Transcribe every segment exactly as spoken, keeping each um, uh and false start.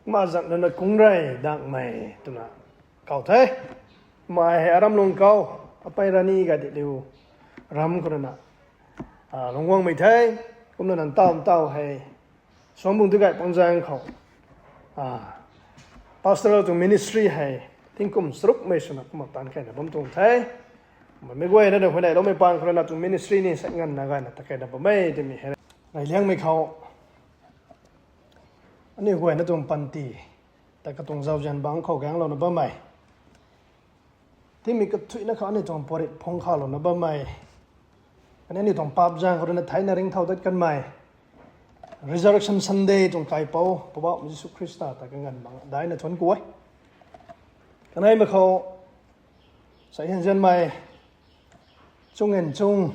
Kumna zan nunc na kung rey dangmei twna kaw the. Kumna hei aram lung kaw, apei rani gay di liu ram khou rui na, lungc guangmei the. Kumna ntaw ntaw hei suangbung tu gay pangzaeng khou, pastoral tuang ministry hei tingkum charukmei swna kumna taanv keyna bam tuang the. Meic guayna na huayneyloumei paan khou rui na tuang ministry ni sa nganvna gayna ta keyna bammei twmei hei reyliangmei khou, aniu guayna tuang panty ta katuang zauzian bangc khou gaenglouna bammei, tingmik kathuicna khou aniu tuang puarit phungc khalouna bammei, khatni aniu tuang paap zaeng khou rui na theina ringcthau dat kanmei Resurrection Sunday tuang kaipouc Poubauhmei Jisu Khrista ta kanganv bangc daina thuanc ku e. Kaneimei khou sa hianzianmei chung en chung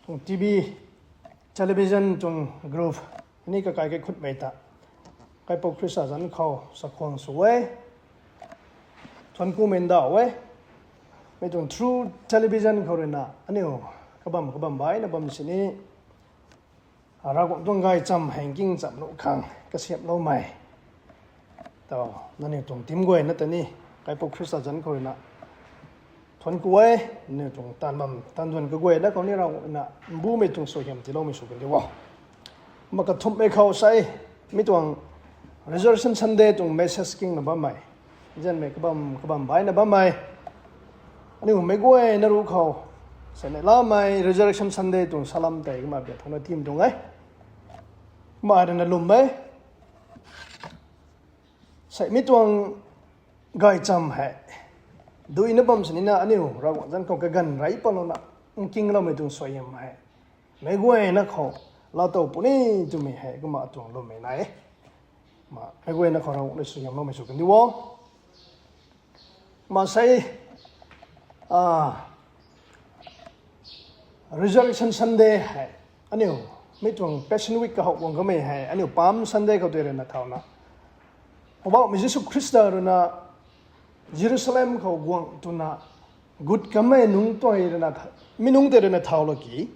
tuang TV, television tuang group ni kakai kaikhutmei ta kaipouc Khrista zanc khou sakhwang sw e, thuanc kumei ndauh e. Mi tuang through television khou rui na aniu kabam kabam baina bam sini Ravguangc tuang gaychamv hei nking cham nuh khang kasiamhloumei ta nangniw tuang team guayna ta ni kaipouc Khrista zanc khou rui na thuanc ku e. Nangniw tuang taanv bam taanv duan kaguayna khou ni Ravguangc na mbumei tuang suaihiam tiiloumei sw kan di o. Kumna kathumhmei khou sa e, mi tuang Resurrection Sunday tuang message kingna bammei, zanmei kabam kabam baina bammei, aniu meic guayna ruc khou sa neihlamei Resurrection Sunday tuang salam tei kumna biak thangna tim tuang e. Kumna rui na lwm e. Sa mi tuang gaychamv hei duina bam sinina aniu Ravguangc zanc khou kaganv rey patlouna nkingloumei tuang suaihiam hei meic guayna khou laatow puni twmei hei kumna atuang lwmmei nai e. Kumna meic guayna khou Ravguangc rui suaihiamloumei sw kan di o. Kumna sa e, Resurrection Sunday hei aniu mi tuang Passion Week kahowh guang kamei hei aniu Palm Sunday khou tei rui na thauna Poubauhmei Jisu Khrista rui na Jerusalem khou guang twna gut kamei nungc tei rui na, mi nungc tei rui na thaulou ki,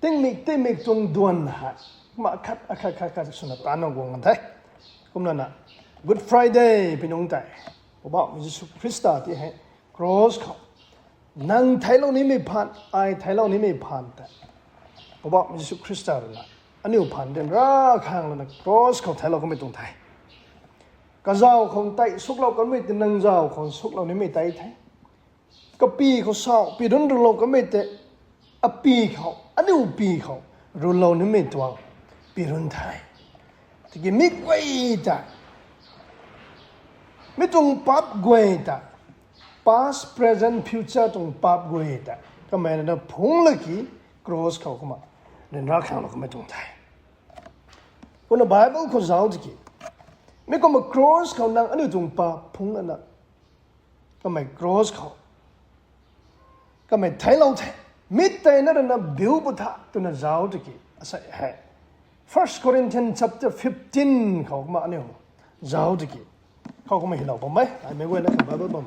tingmik tingmik tuang duan hei kumna akhat akhat khat khat swna taanna guang kan the. Kumna na Good Friday pi nungc tei Poubauhmei Jisu Khrista ti hei cross khou nang theiclou nimei phaan, ai theiclou nimei phaan tei Poubauhmei Jisu Khrista rui na aniu phaan ryanra khang lana cross khou theiclou kamei tuang the. Kazauh khou ntei suklou kanmei tei nang zauh khou suklou nimei tei the. Kapy khou sauh pi run runlou kanmei tei, apy khou, aniu py khou runlou nimei tuang pi run the. Tiki mi guay tei, mi tuang paap guay tei, past, present, future tuang paap guay tei kamei na phungc laki cross khou kumna ryanra khanglou kamei tuang the. Kumna Bible khou zauc tiki, mi kumna cross khou nang aniu tuang paap phungc lana kamei cross khou kamei theiclou the. Mi tei na rui na biu pw tha twna zauc tiki asei hei First Corinthians chapter fifteen khou kumna aniu zauc tiki khou kumna hilou bam e. Ai meic guayna kha Bible bam,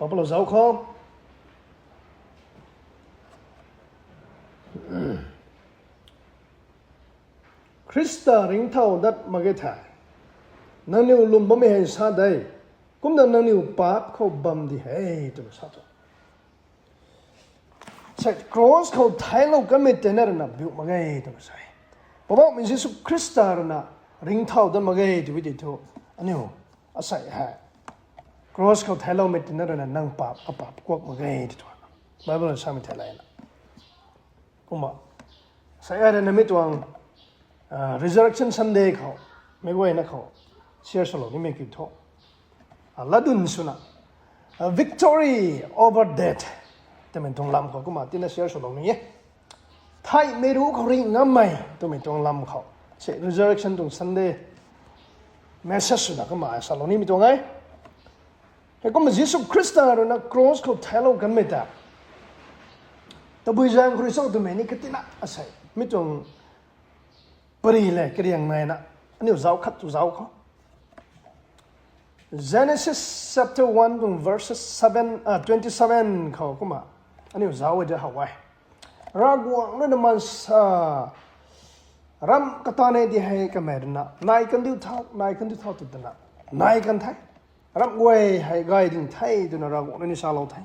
Bible zauc khou Khrista ringcthau dat mak ge the, nangniw lwm bammei hei sa de, kumna nangniw paap khou bam di he, twna sa tu. Sei, cross khou theiclou kanmei tei na rui na biu mak ge twna sa e. Poubauhmei Jisu Khrista rui na ringcthau dat mak ge tw di thu, aniu asei hei cross khou theicloumei tei na rui na nang paap, kapaap kuak mak ge tw thu Bible rui samei thei layna. Kumna sei ai rui na mi tuang Resurrection Sunday khou meic guayna khou share swlou nimei kiu thu, latdyn swna, Victory over Death twmei tuang lam khou kumna tina share swlou ni e. Theihmei ruc khou ringh ngammei twmei tuang lam khou se Resurrection tuang Sunday message swna kumna salou nimei tuang e. Heikumna Jisu Khrista rui na cross khou theiclou kanmei ta tabui zaeng khou rui cho twmei ni katina asei mi tuang pary le kariang naina aniu zauc khat tu zauc khou, Genesis chapter one tuang verses seven, twenty seven khou kumna aniu zauc e de how e. Ravguangc rui na mansa Ramh kata nei di hei kamei ruina nai kandiu thau, nai kandiu thau tw twna nai kan the. Ramh guay hei gay ding the twna Ravguangc rui ni salou the.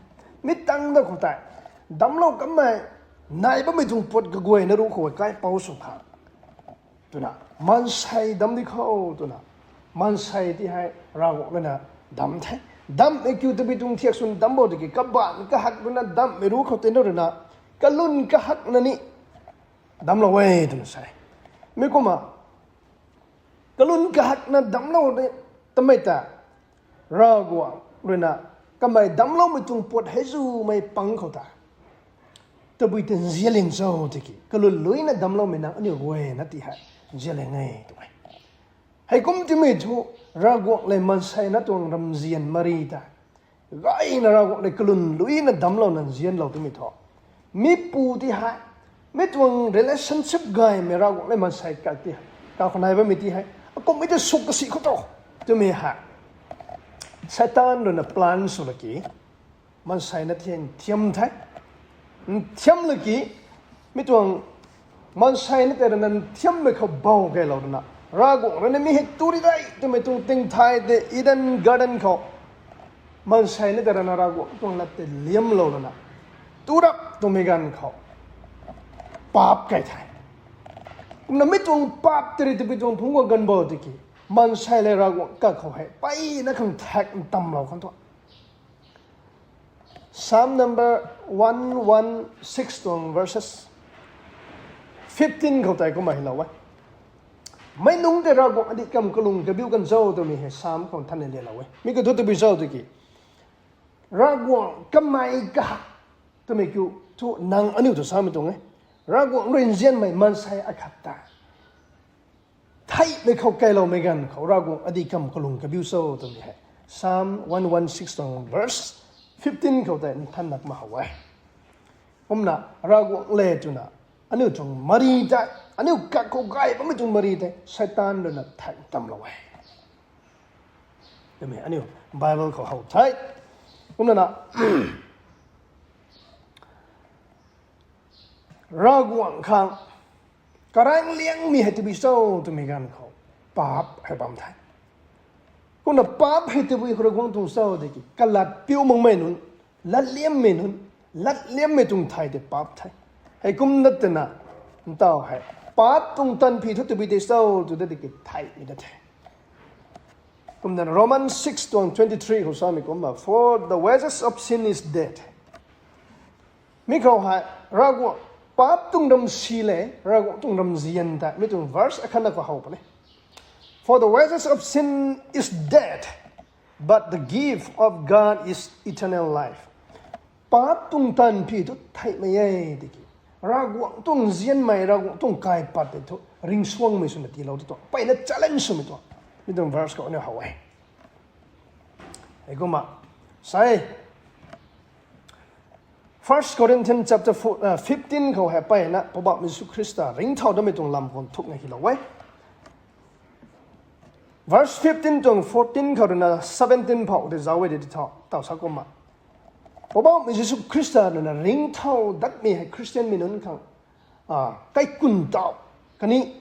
Mi tangc da khou tei, damclou kanmei, nai bammei tuang puat kaguayna ruc khou kaipouc sw kha twna, maansei damc di khou twna, maansei ti hei Ravguangc ruina damc the. Damhmei kiu tabui tuang thiak swna damc bo tiki, kabaanc kahak ruina damhmei ruc khou tei na ruina, kalun kahakna ni damclou e twna sa e. Mi kumna, kalun kahakna damclou ni, tamei ta, Ravguangc ruina, kamei damcloumei tuang puat hei zumei pang khou ta, tabui ta nzianliang cho tiki, kalun luina damcloumei nang aniu guayna ti hei nzianliang e tw e. Heikum timei thu, Ravguangc lev maansei na tuang ramzian mari ta, gayna Ravguangc lev kalun luina damclouna nzianlou timei thu, mipu ti hei, mi tuang relationship gaymei Ravguangc lev maansei kak ti, kak khou nai bammei ti hei, akumhmei ta suk kasi khou tu, twmei hei, Seitaan ruina plan sw laki, maansei na thian thiam the. Nthiam laki, mi tuang maansei na tei ruina nthiammei khou bou kaylou ruina, Ravguangc ruina mi hei tu ri dei twmei tuang ting thai tei Eden Garden khou, maansei na tei ruina Ravguangc tuang lat tei liamlou ruina, tu rap twmei ganv khou, paap kay the. Kumna mi tuang paap tei rui tabui tuang phungc guang ganv bo tiki, maansei lev Ravguangc kak khou hei mpeyna khang thak ntamlou khang thu, Psalm number one one six tuang verses fifteen khou tei kumna hylou e. Meic nungc tei Ravguangc adih kam kalung kabiu kan cho twmei hei Psalm khou than ni lelou e. Mi kiu thu tabui cho tiki, Ravguangc kamei kahak twmei kiu thu nang aniu tu samei tuang e. Ravguangc rui nzianmei maansei akhat ta theihmei khou kayloumei ganv khou Ravguangc adih kam kalung kabiu cho twmei hei Psalm one one six tuang verse fifteen khou tei nthan nak ma how e. Kumna Ravguangc le twna, aniu tuang mari tei, aniu kak khou gay bammei tuang mari tei Seitaan ruina thak ntamlou e twmei aniu Bible khou how the. Kumna na, Ravguangc khang karang liangmei hei tabui cho twmei ganv khou, paap hei bam the. Kumna paap hei tabui khou Ravguangc tuang cho tiki, kalat piu makmei nunc, latliammei nunc, latliammei tuang thai tei paap the. Heikum dat twna, ntaw hei, paap tuang tanphi thu tabui tei cho tw dat tiki theihmei dat the. Kumna Romans six tuang twenty three khou samei kumna, For the wages of sin is death. Mi khou hei, Ravguangc, paap tuang ramsi le Ravguangc tuang ramzian ta mi tuang verse akhatna khou how puni. For the wages of sin is death, but the gift of God is eternal life. Paap tuang tanphi thu theihmei e tiki, Ravguangc tuang nzianmei, Ravguangc tuang kaipat tei thu ringcsuangmei swna tiilou ti tuang, mpeyna challenge swmei tuang, mi tuang verse khou aniu how e. Heikumna, sai, First Corinthians chapter four, uh, fifteen khou hei mpeyna Poubauhmei Jisu Khrista ringcthau datmei tuang lam khou nthukna hylou e. Verse fifteen tuang fourteen khou ruina seventeen phou tei zauc e de ti tho, taw sa kumna, Poubauhmei Jisu Khrista ruina ringcthau datmei hei Christianmei nunc khang, kaikun taw, khatni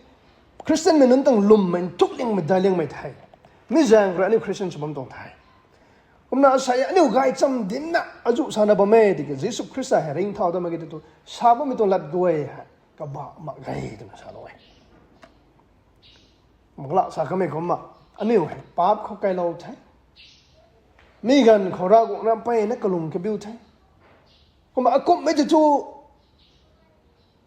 Christianmei nunc tuang lwmmei nthuk liangmei daic liangmei the. Mi zaeng rui aniu Christian sw bam tuang the. Kumna asei aniu gaychamv dinna azuh sana bam e tiki, Jisu Khrista hei ringcthau dat mak ge tei tu, sa bammei tuang lat guay hei kabah mak ge twna salou e. Makla sa kamei kumna, aniu hei paap khou kailou the. Mi ganv khou Ravguangc rui mpeyna kalung kabiu the. Kumna akumhmei tei thu,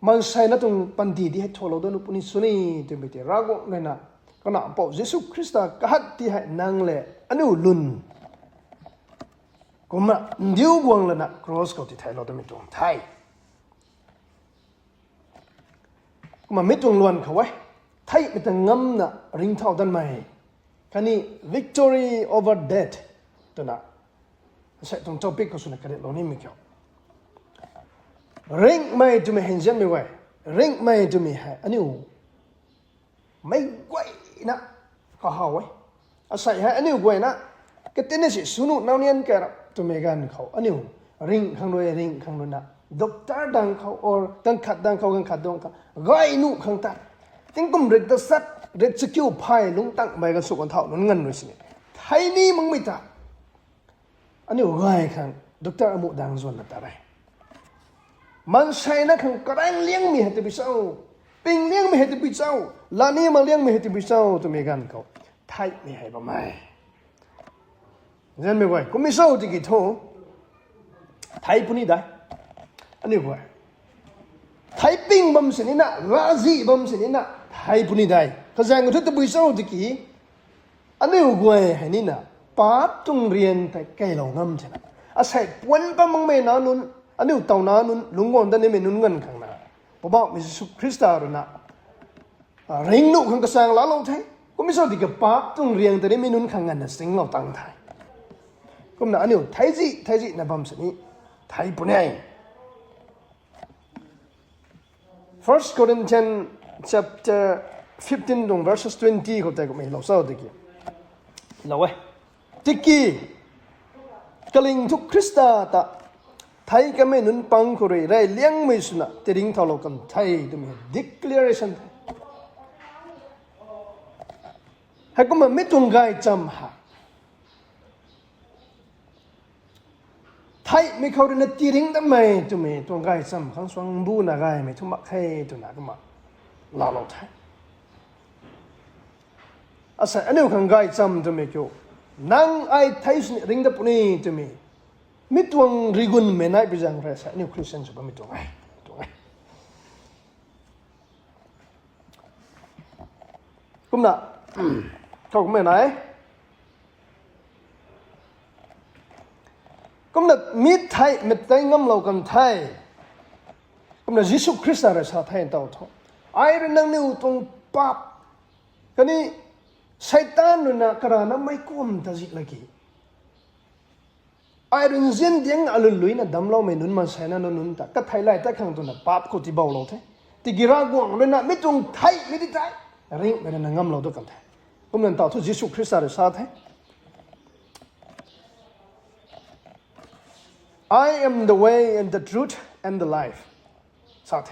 maansei na tuang panty di hei thuaklou dat nuh puni sw ni twmei tei Ravguangc ruina, Kanac Mpouh Jisu Khrista kahak ti hei nang le aniu lun kumna ndiu guang lana cross khou tithei lou datmei tuang the. Kumna mi tuang luan khou e, theihmei ta ngamna ringcthau datmei, khatni victory over death twna, asei tuang topic khou swna kariatlou nimei kiu. Ringhmei twmei hei nzianmei guay, ringhmei twmei hei aniu meic guayna kahaw e. Asei hei aniu guayna, katinna si swnuh naunian kai rap twmei ganv khou aniu ringh khang rui, ringh khang ruina, doctor dang khou or ganv khat dang khou, ganv khat dang khou gay nuh khang ta, Tingkum rik ta sat rik chakiu phay lungc tangmei kan sw kan thau nunc nganv rui sini thei ni makmei ta aniu gay khang doctor amuh dang zuanna ta re. Maansei na khang karaeng liangmei hei tabui cho, ping liangmei hei tabui cho, lani mak liangmei hei tabui cho twmei ganv khou theihmei hei bam e. Zanmei guay, kummei cho tiki thu thei puni dai. Aniu guay thei ping bam sinina, lazi bam sinina thei puni dai. Kazaeng thu tabui cho tiki aniu guay hei nina paap tuang rian tei keylou ngam thena, asei puan pa makmei na nunc, aniu tauna nunc, lungc guang dat nimei nunc nganv khang na Poubauhmei Jisu Khrista rui na ringnuh khang kachaeng laalou the. Kummei cho tiki paap tuang riang tei nimei nunc khang nganvna singlou tang the. Kumna aniu theizih theizihna bam sini thei puni e. First Corinthians chapter fifteen tuang verses twenty khou tei kummei lou cho tiki, lou e, tiki kaling thu Khrista ta thei kamei nunc pang khou rui rey liangmei swna tiringcthaulou kan the twmei declaration the. Heikumna mi tuang gaychamv ha theihmei khou rui na tiringc datmei twmei tuang gaychamv khang suang mbuna gaymei thu mak khe twna kumna laalou the. Asei aniu khang gaychamv twmei kiu, nang ai thei sini ringc dat puni twmei mi tuang rigunmei nai pi zaeng rui sa aniu Christian sw bammei tuang e, tuang e. Kumna, khou kummei nai, kumna mi theihmei tei ngamlou kan the. Kumna Jisu Khrista rui sa the taw thu, ai rui nangniw tuang paap khatni Seitaan rui na karana meic kum ta zih laki, ai rui nzian diang alun luina damcloumei nunc maansei na nunc ta kathei lay tat khang twna paap khou tiiboulou the. Tiki Ravguangc rui na mi tuang theihmei di tei ringhmei rui na ngamlou dat kan the. Kumna taw thu Jisu Khrista rui sa the, I am the way and the truth and the life, sa the.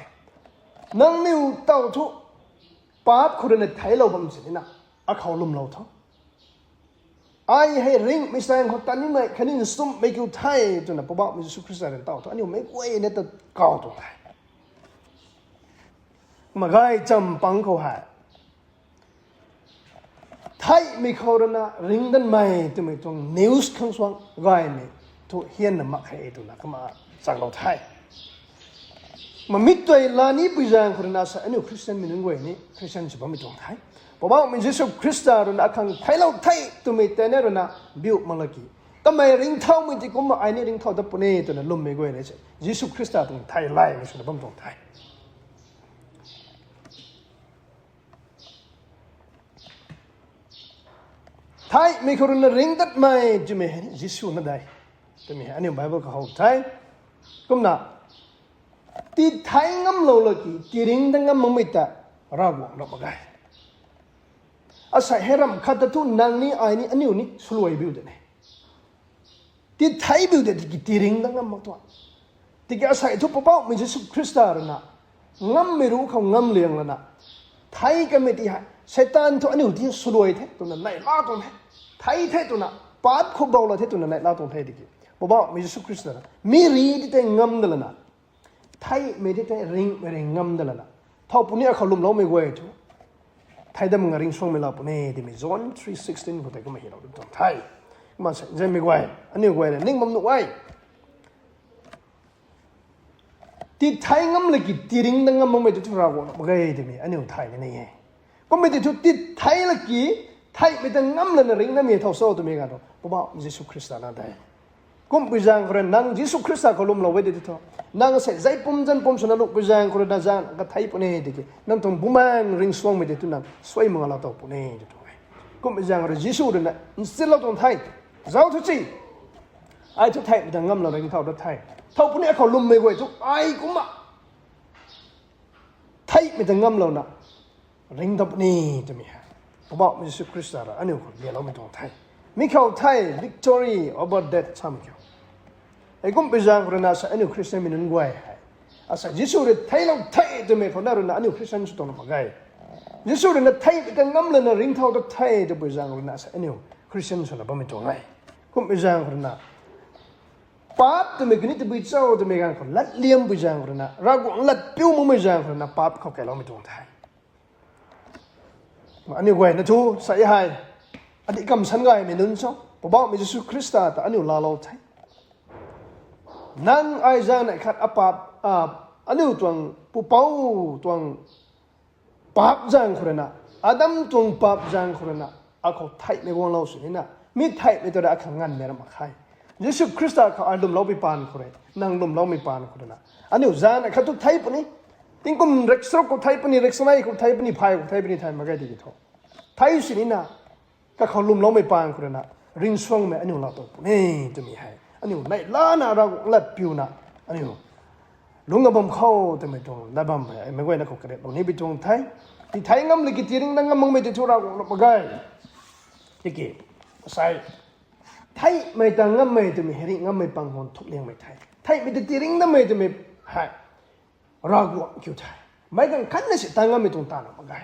Nangniw taw thu paap khou rui na theiclou bam sinina, akhou lwmlou tho. Ai hei ringhmei saeng khou tat nimei khatni nchumhmei kiu the twna Poubauhmei Jisu Khrista rui taw thu aniu meic guayna ta kaw tuang the. Kumna gaychamv pang khou hei theihmei khou rui na ringc datmei twmei tuang news khang suang gaymei thu hianna mak khe twna kumna changlou the. Kumna mi tei laa ni pui zaeng khou rui na sa aniu Christian mei nunc guay ni Christian sw bammei tuang the. Poubauhmei Jisu Khrista rui na akhang theiclou the twmei tei na rui na biu mak laki, kamei ringcthaumei ti kumna ai ni ringcthau dat puni twna lwmmei guay ni se Jisu Khrista tuang thei laymei swna bam tuang the. Theihmei khou rui na ringc datmei twmei hei Jisu na de twmei hei aniu Bible khou how the. Kumna tithei ngamlou laki tiringc dat ngam makmei ta Ravguangc rap mak ge. Asei hei ramh khat ta thu nang ni ai ni aniu ni swluai biu de ne. Tithei biu de tiki tiringc dat ngam mak tuang. Tiki asei thu Poubauhmei Jisu Khrista rui na ngammei ruc khou ngam liang lana, thei kamei ti hei Seitaan thu aniu ti swluai the twna neihla tuang the. Thei the twna, paap khou bou la the twna neihla tuang the tiki, Poubauhmei Jisu Khrista na mi ri ti tei ngam da lana, theihmei ti tei ringhmei ri ngam da lana, thow puni akhou lwmloumei guay thu thei dam nga ringcsuangmei laa puni twmei John three sixteen khou tei kumna hylou tuang the. Kumna sa zanmei guay, aniu guay rui ning bam nuh e. Tithei ngam laki tiringc dat ngam makmei tu thu Ravguangc mak ge twmei aniu thay ni ni e. Kummei ti thu tithei laki theihmei ta ngam lana ringc datmei thow cho twmei ganv thu Poubauhmei Jisu Khrista na de. Kumpui zaeng khou rui nang Jisu Khrista khou lwmlou e de thu, nang asei zei pum zanc pum swna lungpui zaeng khou rui na zaeng kathei puni tiki nang tuang Bumaengh ringcsuangmei ti thu nang suai mak nga laa tow puni tw tuang e. Kumpui zaeng khou rui Jisu rui na nsinlou tuang the, zauc thu ci, ai thu theihmei ta ngam lana ringcthau dat the. Thow puni akhou lwmmei guay thu ai kumna theihmei ta ngamlouna ringc dat puni twmei hei Poubauhmei Jisu Khrista rui aniu khou lialoumei tuang the. Mi khou the victory over death samei kiu. Hei kumpui zaeng khou rui na sa aniu Christian mei nunc guay hei, asei Jisu rui theiclou the twmei khou na rui na aniu Christian sw tuang na mak ge. Jisu rui na theihmei ta ngam lana ringcthau ta the twpui zaeng rui na sa aniu Christian swna bammei tuang e. Kummei zaeng khou rui na paap twmei kaniw tabui cho twmei ganv khou latliampui zaeng khou rui na, Ravguangc lat piu makmei zaeng khou rui na paap khou kailoumei tuang the. Aniu guayna thu sa hei, adih kamsan gaymei nunc cho, Poubauhmei Jisu Khrista ta aniu laalou the. Nang ai zaeng neih khat apaap, aniu tuang pupouc tuang paap zaeng khou rui na, Adam tuang paap zaeng khou rui na, akhou theihmei guanglou sini na, mi theihmei tu rui akhang nganvmei ra mak khe. Jisu Khrista khou ai lwmloumei paan khou rui, nang lwmloumei paan khou rui na, aniu zaeng neih khat thu thei puni, tingkum riksaruk khou thei puni, riksanei khou thei puni, phay khou thei puni, thei mak ge tiki thu, thei sini na, kakhou lwmloumei paan khou rui na, ringcsuangmei aniu laa tuang puni twmei hei aniu neihlana Ravguangc lat piuna, aniu lungc a bam khou twmei tuang lat bam hei meic guayna khou kariatlou ni bi tuang the. Tithei ngam liki tiringna ngam makmei tei thu Ravguangc lou mak ge. Tiki, asei, theihmei ta ngammei twmei hei ringh ngammei pang khou nthuk liangmei the. Theihmei ta tiringc namei twmei hei Ravguangc kiu the. Meic ganv khatna si ta ngammei tuang ta na mak ge.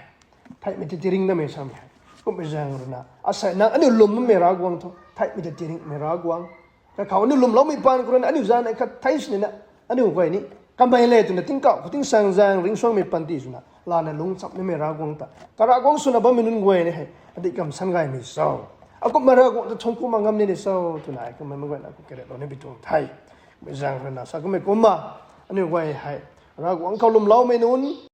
Theihmei ta tiringc namei samei hei kummei zaeng rui na, asei nang aniu lwm makmei Ravguangc thu theihmei ta tiringcmei Ravguangc, kakhou aniu lwmloumei paan khou rui na aniu zaeng neih khat thei sini na, aniu guay ni kamei le twna tingkauh khou tingsaeng zaeng ringcsuangmei panty swna lana lungc cham nimei Ravguangc ta, ka Ravguangc swna bammei nunc guay ni hei adih kamsan gaymei cho, akumhmei Ravguangc ta thangc kumna ngam ni ni cho twna ai kummei meic guayna khou kariatlou ni bi tuang the. Mei zaeng rui na sa kummei kumna, aniu guay hei Ravguangc khou lwmloumei nunc,